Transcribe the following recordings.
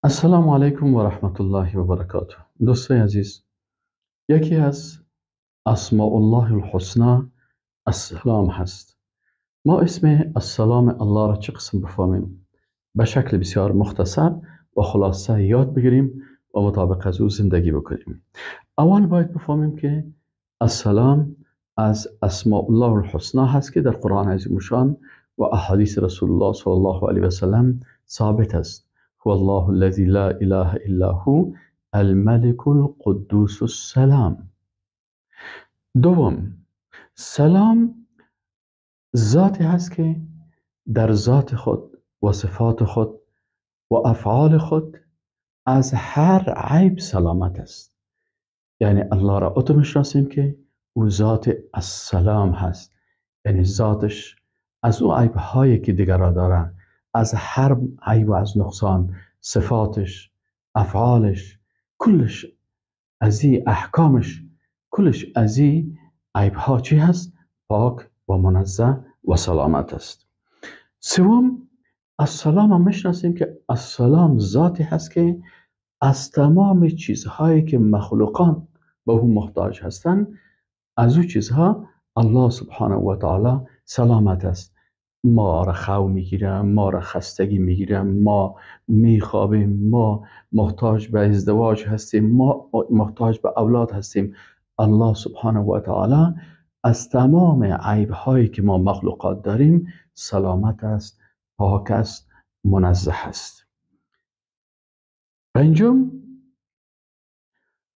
السلام علیکم و رحمت الله و برکاته. دوستای عزیز، یکی از اسماء الله الحسنا السلام هست. ما اسم السلام الله را چه قسم بفهمیم؟ به شکل بسیار مختصر و خلاصه یاد بگیریم و مطابق از او زندگی بکنیم. اول باید بفهمیم که السلام از اسماء الله الحسنا هست که در قرآن عظیم الشان و احادیث رسول الله صلی الله علیه و سلم ثابت است. هو الله الذی لا اله الا هو الملک القدوس السلام. دوم، سلام ذاتی هست که در ذات خود و صفات خود و افعال خود از هر عیب سلامت است. یعنی الله را اتو میشناسیم که او ذات السلام هست، یعنی ذاتش از او عیب هایی که دیگر را دارن، از هر عیب و از نقصان، صفاتش، افعالش، کلش از این احکامش، کلش از این عیب ها چی هست؟ پاک و منزه و سلامت است. سوم، السلام هم میشناسیم که السلام ذاتی هست که از تمام چیزهایی که مخلوقان به او محتاج هستند، از او چیزها الله سبحانه و تعالی سلامت است. ما را خو میگیره، ما را خستگی میگیره، ما میخوابیم، ما محتاج به ازدواج هستیم، ما محتاج به اولاد هستیم. الله سبحانه و تعالی از تمام عیب هایی که ما مخلوقات داریم سلامت است، پاک است، منزه است. پنجم،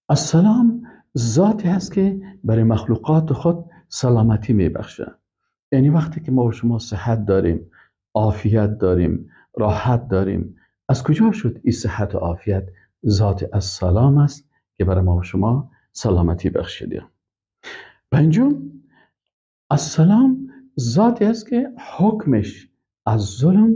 السلام ذاتی هست که برای مخلوقات خود سلامتی میبخشه. یعنی وقتی که ما و شما صحت داریم، عافیت داریم، راحت داریم، از کجا شد این صحت و عافیت؟ ذات السلام است که برای ما و شما سلامتی بخشیده. پنجم، السلام ذاتی است که حکمش از ظلم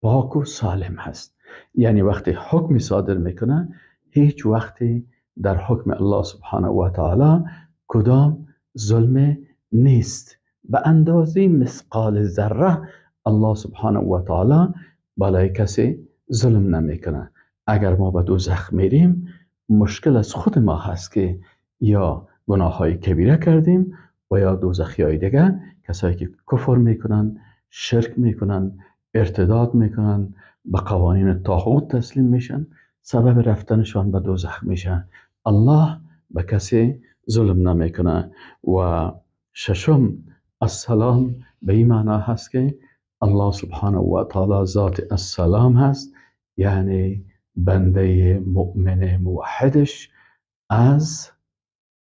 پاک و سالم هست. یعنی وقتی حکمی صادر میکنه، هیچ وقتی در حکم الله سبحانه و تعالی کدام ظلم نیست. به اندازه مثقال ذره الله سبحانه و تعالی بالای کسی ظلم نمیکنه. اگر ما به دوزخ میریم، مشکل از خود ما هست که یا گناه های کبیره کردیم و یا دوزخی های دیگه، کسایی که کفر میکنن، شرک میکنن، ارتداد میکنن، به قوانین طاغوت تسلیم میشن، سبب رفتنشان به دوزخ میشن. الله به کسی ظلم نمیکنه. و ششم، السلام به این معنا هست که الله سبحانه و تعالی ذات السلام هست، یعنی بنده مؤمن موحدش از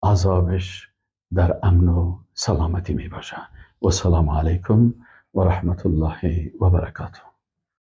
عذابش در امن و سلامتی می باشه. و السلام علیکم و رحمت الله و برکاته.